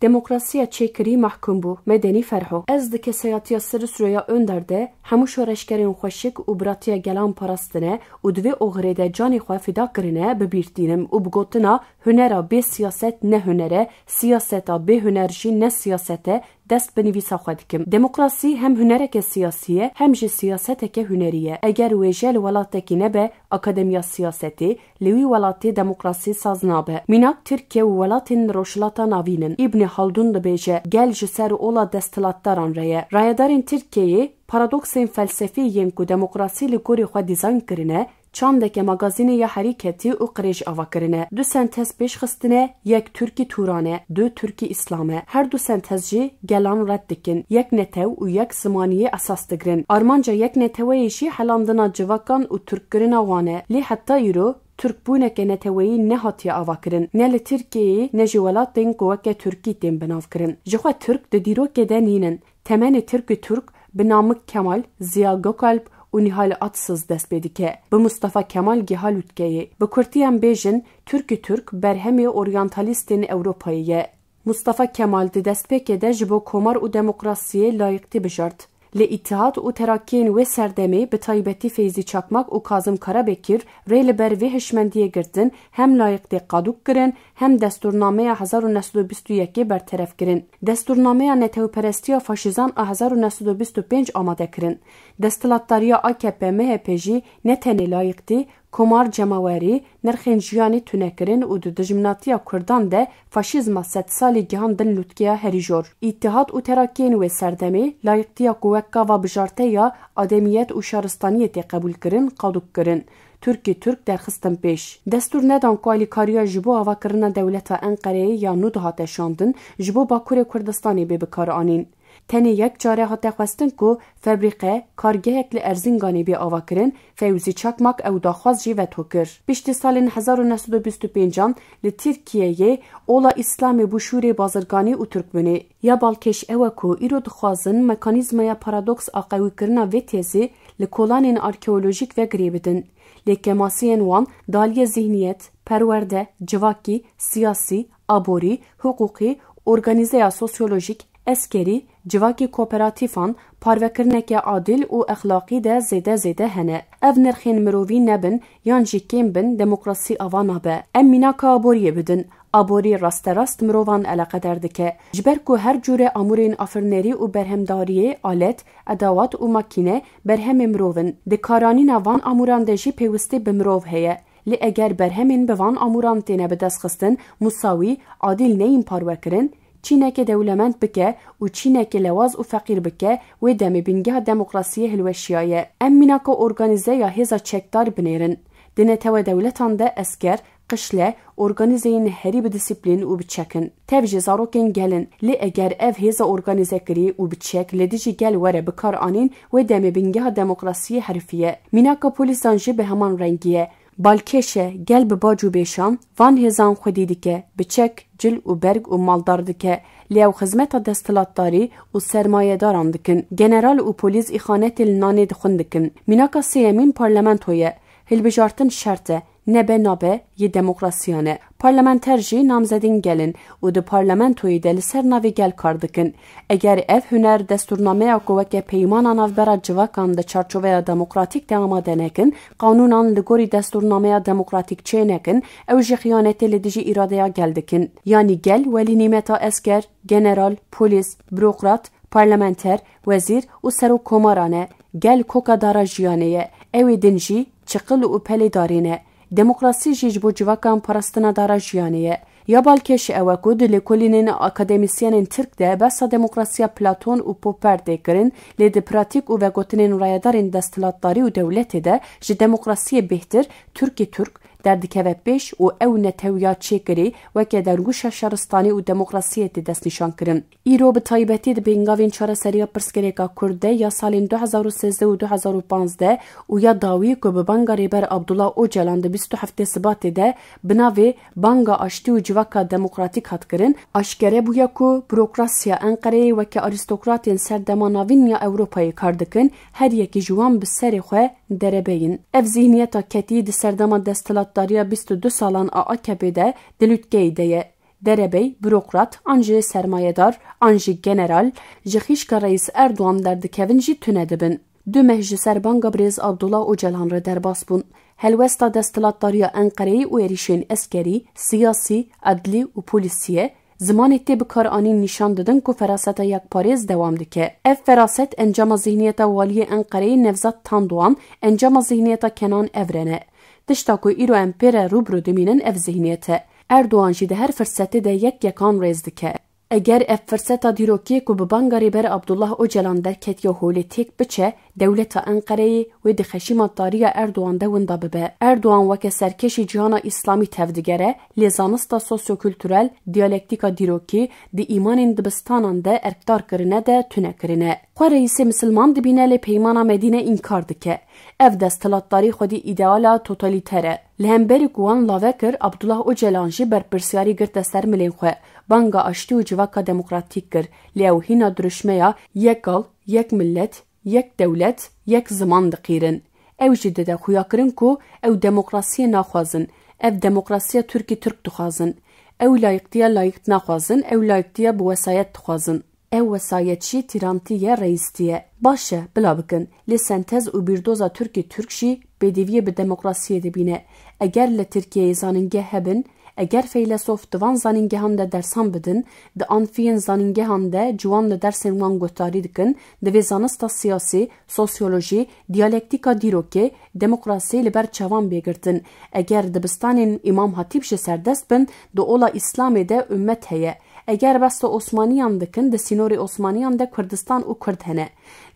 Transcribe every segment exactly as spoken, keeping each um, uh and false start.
Demokrasiya çêkirî mehkûm bû, Medenî Ferho. Ez di kesayetiya Sirusroya Önder de hemû şoreşgerên xweşik û biratiya gelan parastine û di vê oxirê de canê xwe fida kirine bi bîr tînim û bi gotina "Hunera bê siyaset ne huner e, siyaseta bê huner jî ne siyaset e", dest bi nivîsa xwe dikim. Demokrasî hem hunereke siyasî ye, hem jî siyaseteke hunerî ye. Eger wêje li welatekî nebe, akademiya siyasetê, li wî welatê demokrasî saz nabe. Mînak Tirkiye û welatên li Rojhilata Navîn in. Îbnî Haldûn dibêje, gel ji ser ola desthilatdaran re ye. Rayedarên Tirkiyeyê paradoksên felsefî yên ku demokrasî li gorî xwe dîzayn kirine, çandeke magazînê ya herîketî û qirêj ava kirine. Du sentez pêş xistine, yek Tirkî Turan e, du Tirkî Îslam e. Her du sentez jî gelan red dikin. Yek netew û yek zimaniyê esas digirin. Armanca yek neteweyê jî helandina civakan û tirkkirina wan e. Lê heta îro tirkbûneke neteweyî nehatiye avakirin. Ne li Tirkiyeyê ne jî welatên ku weke Tirkî tên binavkirin. Jixwe Tirk di dîrokê de nînin. Temenê Tirk û Tirk bi Namık Kemal, Ziya Gökalp û Nihal Atsız dest pê dike. Bi Mustafa Kemal giha lûtkeyê. Bi kurtî em bêjin, Tirk û Tirk berhemê oryantalîstên Ewropayê ye. Mustafa Kemal di destpêkê de ji bo komar û demokrasiyê layîqtî bijart. Li Îtîhad û Terakiyên wê serdemê, bi taybetî Feyzî Çakmak û Kazim Karabekir, rê li ber vê hişmendiyê girtin, hem layîqtî qadûk kirin, hem destûrnameya hezar û neh sed û bîst û yekê berteref kirin. Destûrnameya netewperestiya faşîzan a hezar û neh sed û bîst û pênc amade kirin. Desthilatdariya A K P M H P jî ne tenê layîqtî, komar cemawerî, nirxên jiyanê tune kirin û di dijminatiya kurdan de faşîzma sedsalî gihand bin lûtkeya herî jor. Îtîhad û Terakiyên wê serdemê layîqtiya ku wek gava bijarte ya ademiyet û şaristaniyê tê qebûlkirin, qadûk kirin. Tirk û Tirk derxistin pêş. Destûr nedan ku alîkariya ji bo avakirina dewleta Enqereyê ya nû dihate şandin, ji bo Bakurê Kurdistanê bê bikaranîn. Tenê yek care hate xwestin ku febrîqe, kargehek li Erzînganê bê avakirin, Fewzî Çakmak ew daxwaz jî veto kir. Piştî salên hezar û neh sed û bîst û pêncan li Tirkiyeyê ola Îslamê bû şûrê bazirganî û Tirkbûnê. Ya balkêş ew e ku îro dixwazin mekanîzmaya paradoks a qewîkirina vê têzê li kolanên arkeolojîk ve girê bidin. Lê kemasiyên wan di aliyê zihniyet, perwerde, civakî, siyasî, aborî, hiqûqî, organîzeya sosyolojîk, eskerî, civakî kooperatîfan, parvekirineke adil û exlaqî de zêde zêde hene. Ev nirxên mirovî nebin yan jî kêm bin, demokrasî ava nabe. Em mînaka aboriyê bidin. Aborî rasterast mirovan eleqedar dike. Ji ber ku her cûre amûrên afirnerî û berhemdariyê, alet, edawat û makîne berhemê mirov in. Di karanîna van amûran de jî pêwistî bi mirov heye. Lê eger berhemên bi van amûran têne bidestxistin, musawî, adîl neyên parvekirin, çînekê dewlemend bike û çînekê lewaz û feqîr bike, wê demê bîngeha demokrasiyê hilweşiyaye. Em mînaka organîze ya hêza çekdar binêrin. Di netewe dewletan de esker, qişle, organîzeyên herî bi disiplîn û bi çek in. Tev jî zarokên gel in. Lê eger ev hêza organîzekirî û bi çek li dijî gel were bikaranîn, wê demê bîngeha demokrasiyê herifiye. Mînaka polîsan jî bi heman rengî ye. Balkêş e, gel bi bac û bêşan van hêzan xwedî dike, bi çek, cil û berg û maldar dike. Lê ew xizmeta desthilatdarî û sermayedaran dikin. General û polîs îxanetê li nanê dixwin dikin. Mînaka sêyemîn parlamento ye. Hilbijartin şert e. Nebe nabe yê demokrasiyan e. Parlamenter jî namzedên gel in û di parlamentoyê de li ser navê gel kar dikin. Eger ev huner destûrnameya ku weke peymana navbera civakan di çarçoveya demokratîk de amade nekin, qanûnan li gorî destûrnameya demokratîk çê nekin, ew jî xiyanetê li dijî îradeya gel dikin. Yanî gel welî nîmeta esker, general, polîs, burokrat, parlamenter, wezîr û serokkomaran e. Gel koka dara jiyanê ye. Ew ê din jî çiqil û pelê darê ne. Demokrasî jî ji bo civakan parastina dara jiyanê ye. Ya balkêş ew e ku di lêkolînên akademîsyenên tirk de behsa demokrasiya Platon û Popper tê kirin, lê di pratîk û vegotinên rayedarên desthilatdarî û dewletê de ji demokrasiyê bêhtir Tirkî Tirk derdikeve pêş û ew netewiya çêkirî weke dergûşa şaristanî û demokrasiyê tê destnîşankirin. Îro bi taybetî di pêngavên çareseriya pirsgirêka Kurd de ya salên du hezar û sêzdeh û du hezar û panzdeh û ya dawî ku bi banga Rêber Abdullah Ocalan di bîst û heftê Sibatê de bi navê Banga Aştî û Civaka Demokratîk hat kirin, aşkere bûye ku burokrasiya Enqereyê weke arîstokratên serdema navîn ya Ewropayê kar dikin, her yekî ji wan bi serê xwe derebey in. Ev zîhniyeta ketî di serdema desthilatdariya bîst û du salan a A K P'ê de di lûtkeyê de ye. Derebey, burokrat, an jî sermayedar, an jî general, ji xîşka Reîs Erdogan derdikevin jî tune dibin. Du meh ji ser banga birêz Abdullah Ocalan re derbas bûn. Helwesta desthilatdariya Enqereyê û êrîşên eskerî, siyasî, edlî û polîsî ye, zimanê tê bikaranîn nîşan didin ku feraseta yekparêz dewam dike. Ev feraset encama zihniyeta waliyê Enqereyê Nevzat Tandoğan, encama zihniyeta Kenan Evren e. Tişta ku îro em pê re rû bi rû dimînin ev zihniyet e. Erdogan jî di her firsetê de yek yekan rêz dike. Eger ev firseta dîrokê ku bi banga Rêber Abdullah Ocalan derketiye holê têk biçe, dewleta Enqereyê wê di xeşîma tariya Erdogan de winda bibe. Erdogan weke serkêşî cîhana îslamî tevdigere, lê zanista sosyokulturel, diyalektîka dîrokî di îmanên dibistanan de erkdar kirine de tune kirine. Xwe reîsê misilman dibîne lê peymana Medîne înkar dike. Ev desthilatdarî xwedî îdeala totalîter e. Li hemberî ku wan lave kir, Abdullah Ocalan jî berpirsiyarî girte ser milên xwe. Banga aştî û civaka demokratîk kir. Lê ew hîna dirûşmeya yek gel, yek milet, yek dewlet, yek ziman diqîrin. Ew jî dide xuyakirin ku ew demokrasiyê naxwazin. Ev demokrasiya Tirkî Tirk dixwazin. Ew layîqtiya layîq naxwazin, ew layîqtiya bi wesayet dixwazin. Ew wesayet jî tîrantî ye, reîstî ye. Baş e, bila bikin. Lê sentez û bîrdoza Tirkî Tirk jî pêdiviyê bi demokrasiyê dibîne. Eger li Tirkiyeyê zanîngeh hebin, eger feylesof di van zanîngehan de dersan bidin, di anfiyên zanîngehan de ciwan li dersên wan guhdarî dikin, divê zanista siyasî, sosyolojî, diyalektîka dîrokê, demokrasî li ber çavan bê girtin. Eger dibistanên Îmam Hatîb jî serdest bin, di ola Îslamê de ummet heye. Eger behsa Osmaniyan dikin, di sînorê Osmaniyan de Kurdistan û Kurd hene.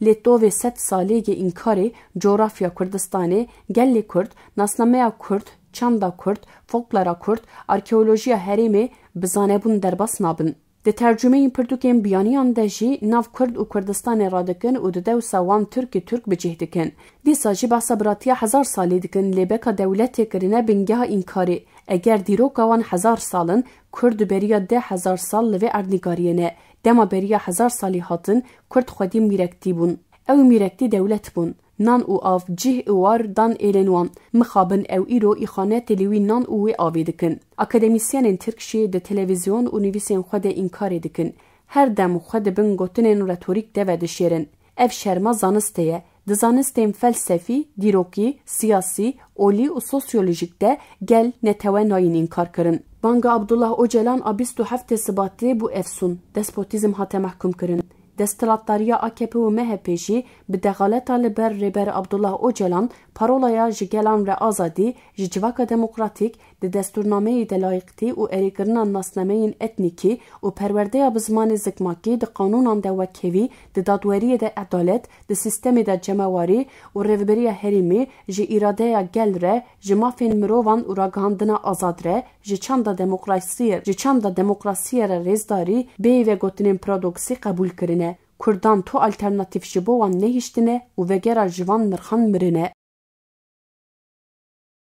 Lê tovê sed salê yê înkarê, cografya Kurdistanê, gelê Kurd, nasnameya Kurd, çanda Kurd, folklora Kurd, arkeolojiya herêmê bi zanebûn derbas nabin. Di tercumeyên pirtûkên biyaniyan de jî nav Kurd û Kurdistanê radikin û di dewsa wan Tirkî Tirk bi cih dikin. Dîsa jî behsa biratiya hezar salî dikin, lê beka dewletê kirine bingeha înkarê. Eger dîroka wan hezar sal in, Kurd beriya deh hezar sal li vê erdnîgariyê ne. Dema beriya hezar salî hatin, Kurd xwedî mîrektî bûn. Ew mîrektî dewlet bûn. Nan û av, cih û war dan êlên wan. Mixabin ew îro îxanetê li wî nan û wê avê dikin. Akademîsyenên Tirk jî di televîzyon û nivîsên xwe de înkarê dikin. Her dem xwe di bin gotinên retorîk de vedişêrin. Ev şerma zanistê ye. Di zanistên felsefî, dîrokî, siyasî, olî û sosyolojîk de gel netewe nayên înkarkirin. Banga Abdullah Ocalan a bîst û heftê Sibatê bû efsûn. Despotîzm hate mehkûmkirin. Desthilatdariya A K P û M H P jî bi dexaleta li ber Rêber Abdullah Ocalan, parolaya ji gelan re azadî, ji civaka demokratîk, di destûrnameyê de layîqtî û erêkirina nasnameyên etnîkî û perwerdeya bi zimanê zikmakî di qanûnan de wekhevî, di dadweriyê de edalet, di sîstemê de cemawerî û rêveberiya herêmî ji îradeya gel re, ji mafên mirovan û ragihandina azad re, ji çanda demokrasiyê, ji çanda demokrasiyê re rêzdarî, bêyî vegotinên paradoksî qebûl kirine. Kurdan tu alternatîf ji bo wan nehiştine û vegera ji van nirxan mirine.